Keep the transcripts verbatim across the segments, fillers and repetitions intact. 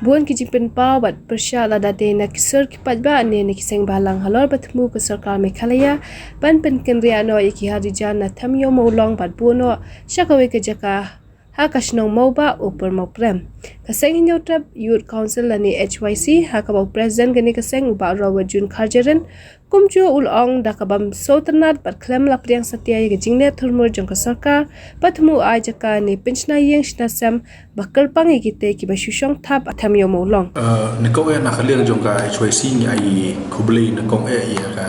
Bun ki jingpynpaw bad pyrshah lada dei na ki sur ki paidbah ne na ki seng bhalang halor ba thmu ka sorkar Meghalaya ban pynkynriah noh ïa ki har ri jar na Them Ïew Mawlong bad buh noh sha kawei ka jaka ha ka shnong Mawbah Upper Mawprem. Ka seng Hynñiewtrep Youth Council lane H Y C ha kaba u president kane ka seng u Bah Robert June Kharjahrin kumjuh u la ong da ka bym sngewtynnat bad khlem la pdiang satia ïa ka jingneh thurmur jong ka sorkar ba thmu ai jaka ne pynshna ïing shna sem ba kyrpang ïa kitei kiba shu shong thap ha Them Ïew Mawlong. Eh, nyngkong eh na ka liang jong ka H Y C ngi ai khublei nyngkong eh ïa ka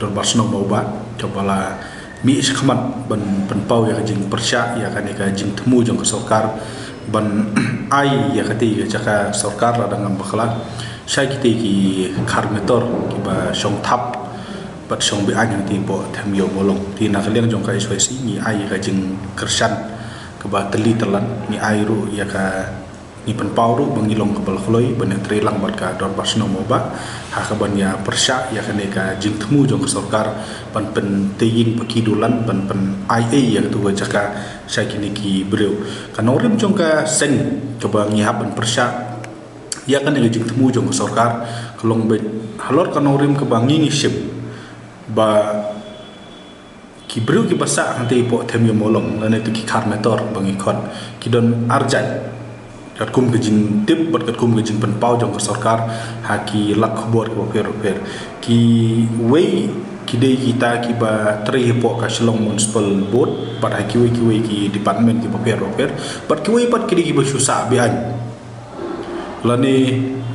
Dorbar Shnong Mawbah kaba la mih shakhmat ban pynpaw ïa ka jingpyrshah ïa kane ka jingthmu jong ka sorkar ban ai ïa katei ka jaka sorkar lada ngam bakla sha kitei ki khar metor kiba shong thap bad shong be-aiñ hangtei hapoh Them Ïew Mawlong. Te na ka liang jong ka H Y C ngi ai ïa ka jingkyrshan kaba tylli tylan, ngi ai ruh ïa ka, ngi pynpaw ruh ba ngi long kaba la kloi ban ïatrei lang bad ka Dorbar Shnong Mawbah ha kaban ïa pyrshah ïa kane ka jingthmu jong ka sorkar ban pyntei ïing ba ki dulan ban pyn-ai ei ïa katu ka jaka sha kine ki briew. Ka nongrim jong ka seng kaba ngi hap ban pyrshah ïa kane ka jingthmu jong ka sorkar ka long ba halor ka nongrim kaba ngi ngi shim ba ki briew kiba sah hangtei hapoh Them Ïew Mawlong lane tu ki khar metor ba ngi khot ki don arjait katkum ka jingtip bad katkum ka jingpynpaw jong ka sorkar ha ki lad khubor kiba pher bapher. Kiwei ki dei kita kiba trei hapoh ka Shillong Municipal Board bad ha kiwei kiwei ki department kiba pher bapher bad kiwei pat ki dei kiba shu sah be-aiñ. Lane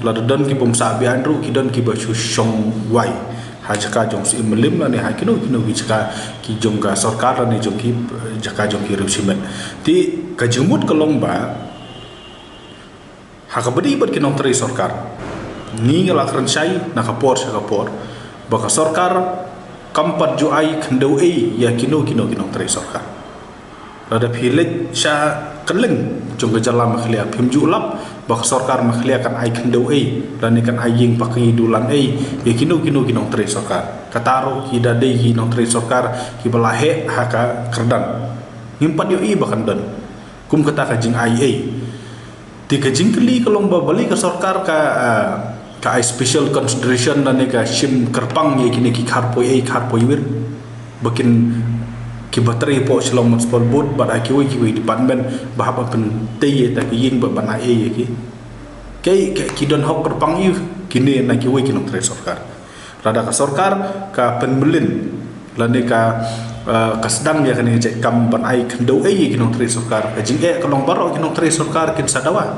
lada don ki bym sah be-aiñ ruh ki don kiba shu shong wai ha jaka jong u Syiem Mylliem lane ha kino kino ki jaka ki jong ka sorkar lane jong ki, eh, jaka jong ki riew shimet. Te ka jingmut ka long ba ha kaba ïadei bad ki nongtrei sorkar, ngi ngi la kren shai na ka por sha ka por ba ka sorkar kam pat ju ai khyndew ei ïa kino kino ki nongtrei sorkar. Lada phi leit sha kylleng jong ka jylla Meghalaya phim ju lap ba ka sorkar Meghalaya kan ai khyndew ei lane kan ai ïing paki dulan ei ïa kino kino ki nongtrei sorkar. Kata ruh ki da dei ki nongtrei sorkar kiba la heh ha ka kyrdan. Ngim pat ïohi ba kan don kum kata ka jingai ei. Te ka jingkylli ka long ba balei ka sorkar ka, ah, ka ai special consideration lane ka shim kyrpang ïa kine ki kharpoi ei kharpoi wir ba kin kiba trei hapoh Shillong Municipal Board bad ha kiwei kiwei department ba hap ban pyntei ïa kita ki ïing ba ban ai ei ïa ki. Ki, ki, ki don hok kyrpang ïa kine na kiwei ki nongtrei sorkar. Lada ka sorkar ka pynmlien lane ka, eh, ka sdang ïa kane ka jait kam ban ai khyndew ei ïa ki nongtrei sorkar, ka jingeh ka long baroh ki nongtrei sorkar kin sa dawa.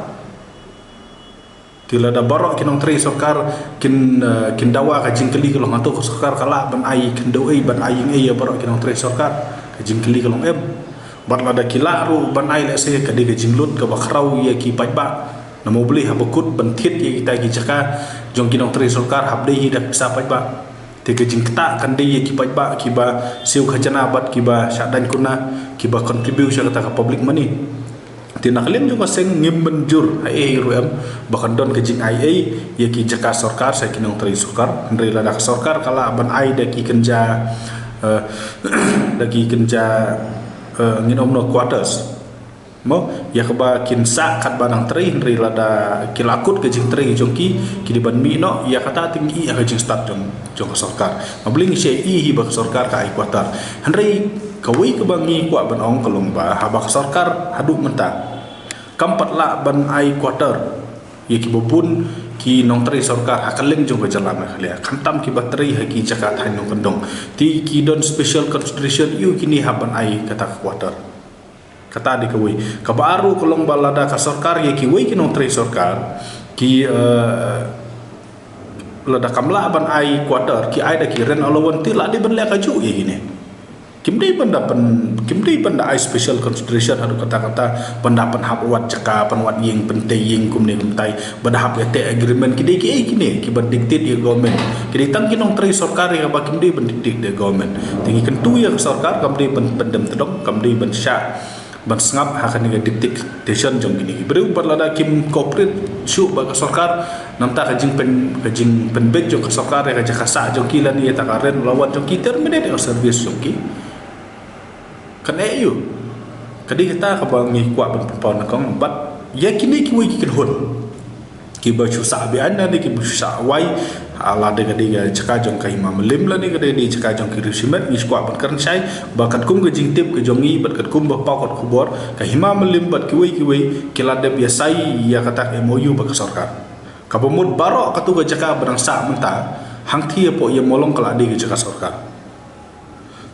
Te lada baroh ki nongtrei sorkar kin, eh, kin dawa, ka jingkylli ka long hato ka sorkar ka lah ban ai khyndew ei ban ai ïing ei ïa baroh ki nongtrei sorkar? Ka jingkylli ka long em. Bad lada ki lah ruh ban ai, lehse ka dei ka jinglut kaba khraw ïa ki paidbah. Namar balei haba kut ban thied ïa kita ki jaka jong ki nongtrei sorkar hap dei hi da pisa paidbah? Te ka jingktah kan dei ïa ki paidbah kiba siew khajna bad kiba shah daiñ kuna, kiba contribute sha kata ka public money. Te na ka liang jong ka seng ngim mynjur ha ei ei ruh em ba kan don ka jingai ei ïa ki jaka sorkar sha ki nongtrei sorkar. Hynrei lada ka sorkar ka lah ban ai da ki kynja, eh, da ki kynja, eh, ngin ong no quarters. Mo, ïa kaba kin sah katba nang trei, hynrei lada ki la kut ka jingtrei jong ki, ki dei ban mih noh, ïa kata te ngi ïohi ïa ka jingstad jong, jong ka sorkar. Namar balei ngi shu ïohi hi ba ka sorkar ka ai quarter. Hynrei kawei kaba ngi kwah ban ong ka long ba haba ka sorkar haduh mynta kam pat lah ban ai quarter ïa kiba bun ki nongtrei sorkar ha kylleng jong ka jylla Meghalaya, khamtam kiba trei ha ki jaka thaiñ nongkyndong. Te ki don special consideration ïa kine hap ban ai kata ka quarter. Kata dei kawei. Kaba ar ruh ka long ba lada ka sorkar ïa kiwei ki nongtrei sorkar ki, eh, lada kam lah ban ai quarter, ki ai da ki rent allowance, te lah dei ban leh kajuh ïa kine. Kim dei ban da pyn, kim dei ban da ai special consideration haduh katta katta ban da pynhap wad jaka, pynwad ïing, pyntei ïing kumne kumtai. Ba da hap ïa teh agreement, ki dei kiei kine kiba dictate ïa government? Ki dei tang ki nongtrei sorkar ïa kaba kim dei ban dictate da government. Te ngi kyntu ïa ka sorkar kam dei ban pyndem tdong, kam dei ban shah ban sngap ha kane ka dictation jong kine ki briew. Bad lada kim cooperate shuh bad ka sorkar, namar ka jingpyn, ka jingpynbeit jong ka sorkar ïa ka jaka sah jong ki lane ïa kata ka rent allowance jong ki, terminate ïa ka service jong ki. Kan eh ïa u. Ka dei kata kaba ngi kwah ban pynpaw na kong, bad ïa kine kiwei ki kynhun kiba shu sah be-aiñ lane kiba shu sah wai, ha, lada ka dei ka jaka jong ka Hima Mylliem lane ka dei ka jaka jong ki riewshimet, ngi shu kwah ban kren shai ba katkum ka jingtip ka jong ngi bad katkum ba paw ka khubor, ka Hima Mylliem bad kiwei kiwei ki la dep ïa sign ïa kata ka M O U bad ka sorkar. Kaba mut baroh katu ka jaka ba dang sah mynta, hangthie hapoh Ïew Mawlong ka la dei ka jaka sorkar.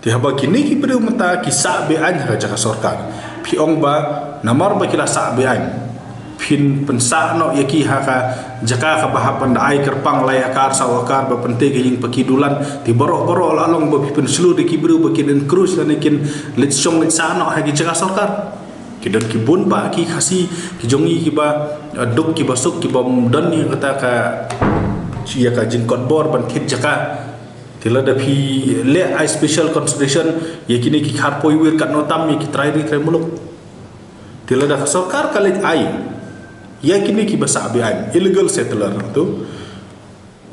Te haba kine ki briew mynta ki sah be-aiñ ha ka jaka sorkar, phi ong ba namar ba ki la sah be-aiñ, phin pynsah noh ïa ki ha ka jaka kaba hap ban da ai kyrpang lai akar saw akar ba pyntei ka ïing ba ki dulan, te baroh baroh la long ba phi pynshlur ïa ki briew ba kin encroach lane kin leit shong leit sah noh ha ki jaka sorkar. Ki don ki bun bah ki Khasi ki jong ngi kiba, eh, duk kiba suk kiba don ïa kata ka, ïa ka jingkotbor ban thied jaka. Te lada phi leh ai special consideration ïa kine ki kharpoi wir katno tam ïa ki trai ri trai muluk. Te lada ka sorkar ka leit ai ïa kine kiba sah be-aiñ, illegal settler tu.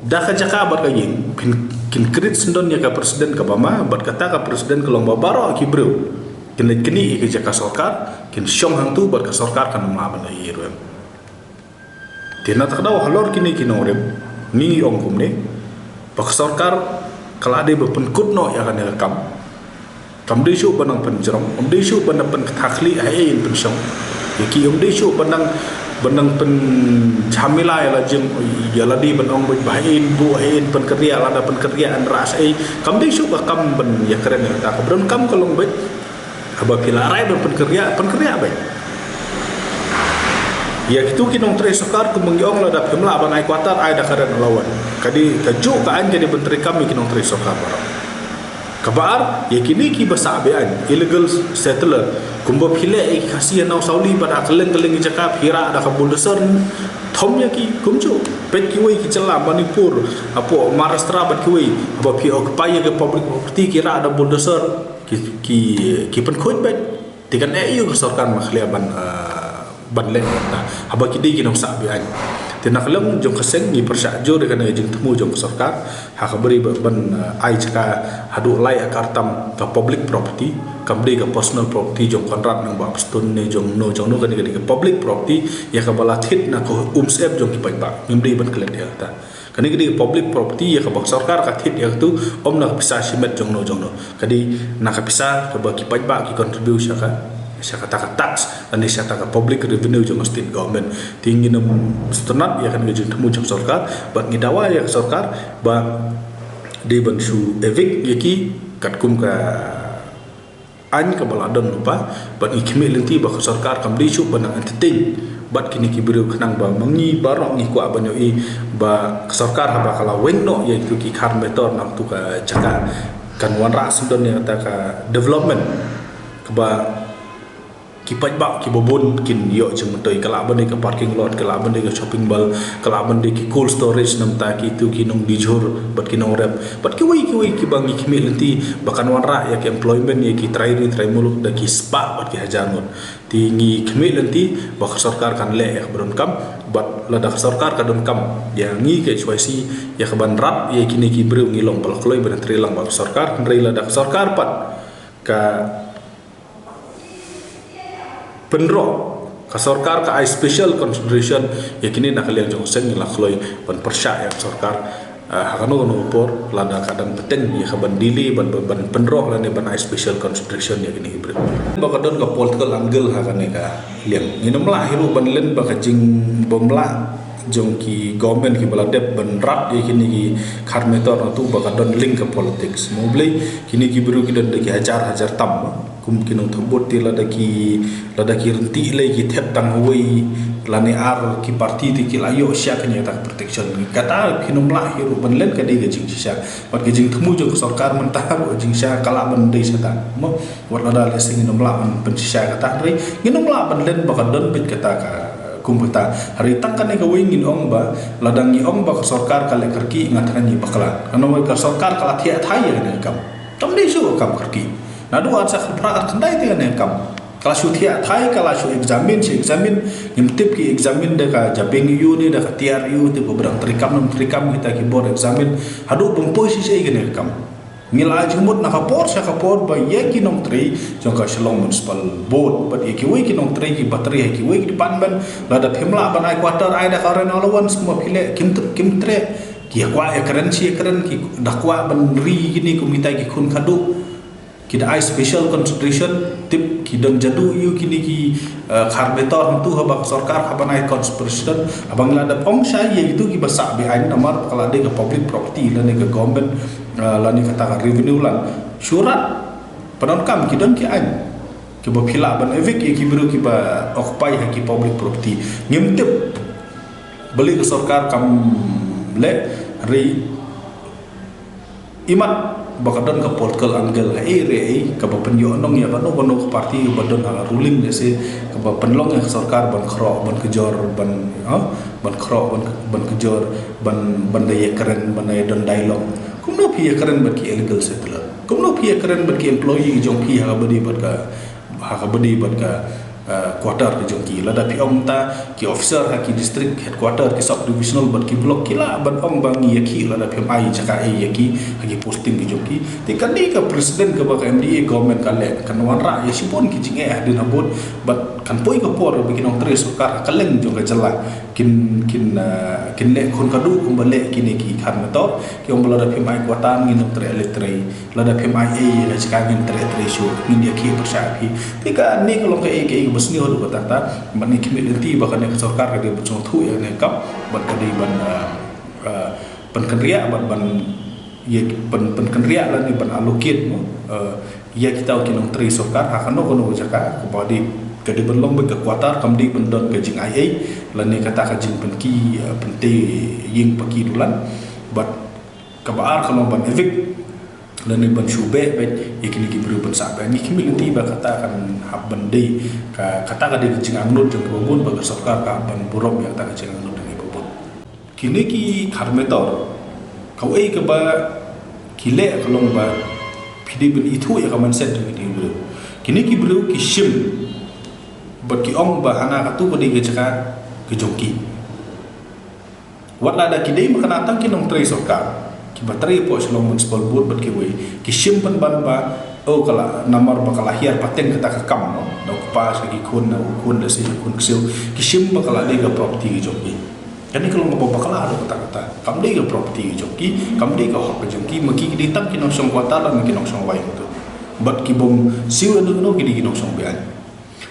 Da ka jaka bad ka ïing, phin, kin create syndon ïa ka precedent kaba ma, bad kata ka precedent ka long ba baroh ki briew kin leit knieh ïa ka jaka sorkar, kin shong hangtu bad ka sorkar kan ym lah ban ïa ruh. Te na kata ka daw halor kine ki nongrim, ngi ong kumne, ba ka sorkar ka la dei ba pynkut noh ïa kane ka kam. Kam dei shuh ban nang pynjrong, kam dei shuh ban nang pynkthah khlieh ha ei ei pynshong. Ïa ki kam dei shuh ban nang, ban nang pynjhamila ïa la jing, ïa la dei ban ong beit ba ha ei ei buh, ha ei ei pynkynriah, lada pynkynriah yn rah sa ei. Kam dei shuh ka kam ban ïa kren ïa kata, ka ba donkam ka long beit. Haba phi la rai ban pynkynriah, pynkynriah beit. Ïa kitu ki nongtrei sorkar kumba ngi ong, lada phim lah ban ai quarter, ai da ka rent allowance. Ka dei kajuh ka aiñ ka dei ban treikam ïa ki nongtrei sorkar baroh. Kaba ar, ïa kine kiba sah be-aiñ, illegal settler, kumba phi leh ïa ki Khasi ha Nawsawli bad ha kylleng kylleng ki jaka phi rah da ka bulldozer, thom ïa ki kumjuh. Peit kiwei ki jylla Manipur, hapoh Maharashtra bad kiwei, haba phi occupy ïa ki public property ki rah da bulldozer, ki, ki, ki pynkhuid beit. Te kan eh ïa ka sorkar ma khlieh ban, eh, ban leh ïa kata. Haba ki dei ki nongsah be-aiñ. Te na ka liang jong ka seng ngi pyrshah jur ïa kane ka jingthmu jong ka sorkar. Ha kaba ri ba ban, eh, ai jaka haduh lai akar tam ka public property. Kam dei ka personal property jong Conrad nang Bah Prestone ne jong no jong no, kane ka dei ka public property. Ïa kaba la thied na ka umsyep jong ki paidbah. Ngim dei ban klet ïa kata. Kane ka dei public property ïa kaba ka sorkar ka thied ïa katu, ym na ka pisa shimet jong no jong no. Ka dei na ka pisa kaba ki paidbah ki contribute sha ka, sha kata ka tax, lane sha kata ka public revenue jong ka state government. Te ngin ym sngewtynnat ïa kane ka jingthmu jong ka sorkar, bad ngi dawa ïa ka sorkar ba dei ban shu evict ïa ki katkum ka aiñ kaba la don lypa, bad ngi khmih lynti ba ka sorkar kam dei shuh ban nang entertain bad kine ki briew khnang ba ma ngi baroh ngi kwah ban ïohi ba ka sorkar haba ka la weng noh ïa kitu ki khar meter na katu ka jaka kan wanrah syndon ïa kata ka development kaba ki paidbah kiba bun kin ïoh jingmyntoi, ka lah ban dei ka parking lot, ka lah ban dei ka shopping mall, ka lah ban dei ki cold storage, namar kitu ki nongdijhur bad ki nongrep bad kiwei kiwei kiba ngi khmih lynti ba kan wanrah ïa ki employment ïa ki trai ri trai muluk da ki spah bad ki hajar ngut. Te ngi khmih lynti ba ka sorkar kan leh ïa kaba donkam, bad lada ka sorkar ka donkam ïa ngi ka H Y C ïa kaban rat ïa kine ki briew, ngi long ba la kloi ban trei lang bad ka sorkar. Hynrei lada ka sorkar pat ka pynroh, ka sorkar ka ai special consideration ïa kine, na ka liang jong ka seng ngi la kloi ban pyrshah ïa ka sorkar, ah, ha kano kano ka por lada ka dang bteng ïa kaban delay ban, ban, ban pynroh lane ban ai special consideration ïa kine ki briew. Ba ka don ka political angle ha kane ka liang. Ngin ym lah hi ruh ban len ba ka jingbymlah jong ki government kiba la dep ban rat ïa kine ki khar meter nangtu ba ka don link ka politics. Mo Blei, kine ki briew ki don da ki hajar hajar tam, kum ki nongthombud, te lada ki, lada ki ryntih lei ki thep tang uwei lane ar ki party te ki la ïoh shisha kane kata ka protection. Kata ngin ym lah hi ruh ban len, ka dei ka jingshisha. Bad ka jingthmu jong ka sorkar mynta ruh jingshisha ka lah ban dei shata. Mo, wat lada lehse ngin ym lah ban pynshisha kata, hynrei ngin ym lah ban len ba ka don beit kata ka, kum kata. Hynrei tang kane kawei ngin ong ba lada ngi ong ba ka sorkar ka leh kyrkieh, nga tharai ngi bakla. Kane kawei ka sorkar ka la thiah thai ïa kane ka kam. Kam dei shuh ka kam kyrkieh. Naduh ar hajar khatphra khatkhyndai te kane ka kam ka la shu thiah thai, ka la shu examine, shu examine. Ngim tip ki examine da ka jabieng aiu ne da ka tiar aiu, tip ba dang treikam ne ym treikam kita ki bor examine. Haduh ban poi shisha ïa kane ka kam. Ngi la ai jingmut na ka por sha ka por ba ïa ki nongtrei jong ka Shillong Municipal Board bad ïa kiwei ki nongtrei kiba trei ha kiwei ki department, lada phim lah ban ai quarter, ai da ka rent allowance kumba phi leh, kim tr-, kim treh. Ki ïa kwah ïakren shi ïakren, ki da kwah ban ri kine kum kita ki khun khadduh. Ki da ai special consideration, tip ki don jadu ïa u kine ki, eh, khar metor hangtu haba ka sorkar haba nai consideration, haba ngi la da ong shai ïa itu kiba sah be-aiñ namar ka la dei ka public property lane ka government, eh, lane kata ka revenue land. Shu rat, pyndonkam ki don ki aiñ kiba phi lah ban evict ïa ki briew kiba occupy ha ki public property. Ngim tip balei ka sorkar kam leh, hynrei imat ba ka don ka political angle ha ei re ei kaba pynïoh nong ïa kano kano ka party ba don ha ka ruling, lehse kaba pynlong ïa ka sorkar ban khroh ban kjor ban, ha, ban khroh ban, ban kjor ban, ban da ïakren, ban da ïa don dialogue. Kumno phi ïakren bad ki illegal settler? Kumno phi ïakren bad ki employee jong phi ha kaba dei bad ka, ha kaba dei bad ka, eh, quarter ka jong ki? Lada phi ong ta ki officer ha ki district headquarter, ki sub divisional bad ki block, ki lah ban ong ba ngi ïa ki lada phim ai jaka ei ïa ki ha ki posting ki jong ki. Te kane ka precedent kaba ka M D A government ka leh kan wanrah ïa shibun ki jingeh hadien habud bad kan poi ka por ba ki nongtrei sorkar ha kylleng jong ka jylla kin, kin, eh, kin leh khun khadduh kumba leh kine ki khar metor, ki ong ba lada phim ai quarter ngin ym treh leh trei. Lada phim ai ei ïa ka jaka ngin treh trei shuh, ngin ïa ki pyrshah phi. Te kane ka long kaei kaei kaba sniew haduh katta katta. Bad ngi khmih lynti ba kane ka sorkar ka dei ban sngewthuh ïa kane ka kam bad ka dei ban, eh, eh, pynkynriah bad ban ïa pyn, pynkynriah lane ban allocate mo, eh, ïa kita ki nongtrei sorkar ha kano kano ka jaka kaba dei, ka dei ban long beit ka quarter, kam dei ban don ka jingai ei lane kata ka jingpynki, eh, pyntei ïing paki dulan. Bad kaba ar ka long ban evict lane ban shu beh beit ïa kine ki briew ban sah beit. Ngi khmih lynti ba kata kan hap ban dei ka, kata ka dei ka jingangnud jong kiba bun bad ka sorkar ka hap ban burom ïa kata ka jingangnud jong kiba bun. Kine ki khar metor, kawei kaba ki leh ka long ba phi dei ban ithuh ïa ka mindset jong kine ki briew. Kine ki briew ki shim bad ki ong ba hana katu ka dei ka jaka ka jong ki. Wat lada ki dei ma kane tang ki nongtrei sorkar kiba trei hapoh Shillong Municipal Board bad kiwei, ki shim pynban ba, oh, ka la, namar ba ka la hiar pateng kata ka kam, no, na u kpa sha ki khun, na u khun lehse ki khun ksiew, ki shim ba ka la dei ka property ka jong ki. Kane ka long kaba bakla haduh katta katta. Kam dei ka property ka jong ki, kam dei ka hok ka jong ki, ma ki ki dei tang ki nongshong quarter lane ki nongshong waiñ tu. Bad ki bym siew ïano ïano ki dei ki nongshong be-aiñ.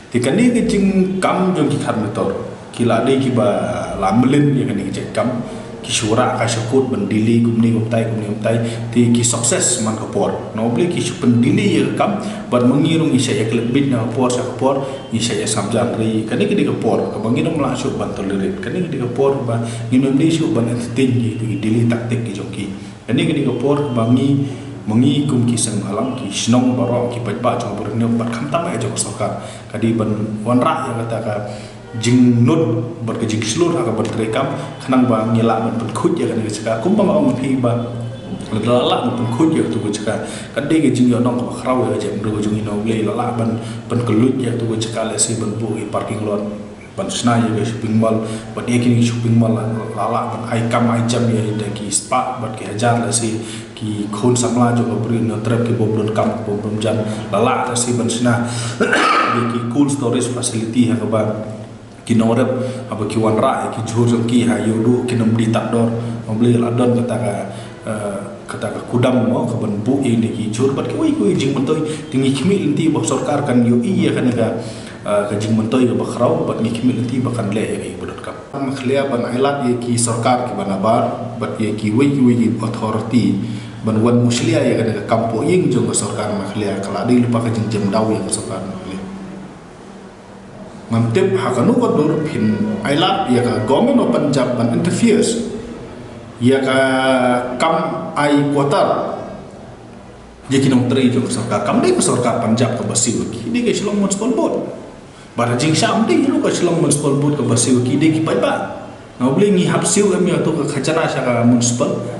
Te kane ka jingkam jong ki khar metor, ki la dei kiba la mlien ïa kane ka jingkam, ki shu rah ka shu kut ban delay kumne kumtai, kumne kumtai, te ki success man ka por. Na U Blei ki shu pyndelay ïa ka kam, bad ma ngi ruh ngi shah ïa klet bit na ka por sha ka por, ngi shah ïa sam jan, hynrei kane ka dei ka por kaba ngin ym lah shuh ban tolerate, kane ka dei ka por ba ngin ym dei shuh ban entertain ïa ki delay tactic ki jong ki. Kane ka dei ka por ba ngi, ma ngi kum ki seng bhalang, ki shnong baroh, ki paidbah jong ka ri Bhoi bad khamtam eh jong ka sorkar, ka dei ban wanrah ïa kata ka jingnud bad ka jingshlur ha kaba trei kam, khnang ba ngi lah ban pynkhuid ïa kane ka jaka. Kumba nga ong phi ba lada lah ban pynkhuid ïa katu ka jaka, ka dei ka jingïohnong kaba khraw ïa ka jaitbynriew jong ngi. Na U Blei la lah ban pynkylluid ïa katu ka jaka, lehse ban buh ïa parking lot, ban shna ïa ka shopping mall, bad ïa kine ki shopping mall la, la lah ban ai kam ai jam ïa kita ki spah bad ki hajar lehse ki khun samla jong ka Bri Hynñiewtrep ki bym don kam, ki bym don jan, la lah lehse ban shna ïa ki cold storage facility ha kaba ki nongrep haba ki wanrah ïa ki jhur jong ki ha ïoh duh kin ym die tad dor. Na U Blei la don kata ka, eh, kata ka kudam mo, ka ban buh ïa kine ki jhur bad kiwei kiwei jingmyntoi. Te ngi khmih lynti ba sorkar kan ïohi ïa kane ka, eh, ka jingmyntoi kaba khraw bad ngi khmih lynti ba kan leh ïa kaba donkam. Makhlia ban ailad ïa ki sorkar kiba nabar bad ïa kiwei kiwei ki authority ban wan mushlia ïa kane ka kam poh ïing jong ka sorkar Makhlia, ka la dei lypa ka jingjem daw ïa ka sorkar Makhlia. Ngam tip ha kano ka dur phin ailad ïa ka Government of Punjab ban interferes ïa ka kam ai quarter ïa ki nongtrei jong ka sorkar. Kam dei ka sorkar Punjab kaba siew ïa ki, dei ka Shillong Municipal Board. Bad ha jingshisha ym dei ruh ka Shillong Municipal Board kaba siew ïa ki, dei ki paidbah. Na U Blei ngi hap siew em ïa katu ka khajana sha ka municipal?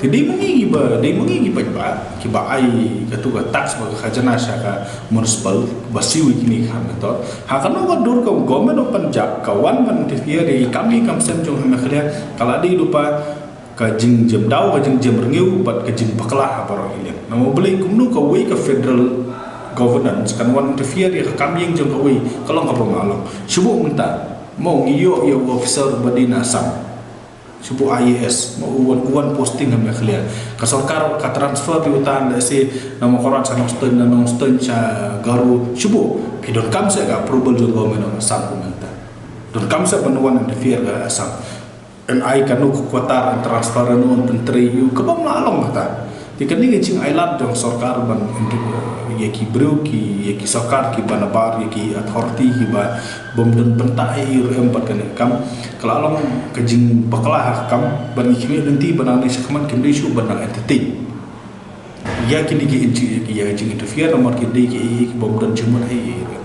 Te dei ma ngi kiba, dei ma ngi ki paidbah kiba ai katu ka tax bad ka khajana sha ka municipal ba siew ïa kine ki kham ka tor. Ha kano ka dur ka Government of Punjab ka wan ban interfere ïa ki kam ïa ki kam sem jong ka Meghalaya, ka la dei lypa ka jingjem daw, ka jingjem rngiew bad ka jingbakla ha baroh ki liang. Namar balei kumno kawei ka federal governance kan wan interfere ïa ka kam ïing jong kawei, ka long kaba mlong. Shu buh mynta, mo ngi ïoh ïa u officer ba dei na Assam. Shu buh I A S, mo u wan, u wan posting ha Meghalaya. Ka sorkar ka transfer ïa uta, let's say, na Mawkyrwat sha Nongstoiñ, na Nongstoiñ sha Garo, shu buh. Phi donkam seh ka approval jong government of Assam kumta. Donkam seh ban wan interfere ka Assam. Yn ai kano ka quarter, yn transfer ano, yn pyntrei ïa u, kaba mlong kata. Te kane ka jingailad jong sorkar ban, ïa ki briew ki, ïa ki sorkar kiba nabar, ïa ki authority kiba bym don bynta ei ei ruh em bad kane ka kam. Ka la long ka jingbakla ha ka kam, ban ïa ki lynti ban nang leit shakhmat kim dei shuh ban nang entertain. Ïa kine ki inchi, ïa ki jinginterfere namar ki dei ki ei ei ki bym don jingmut ei ei ruh.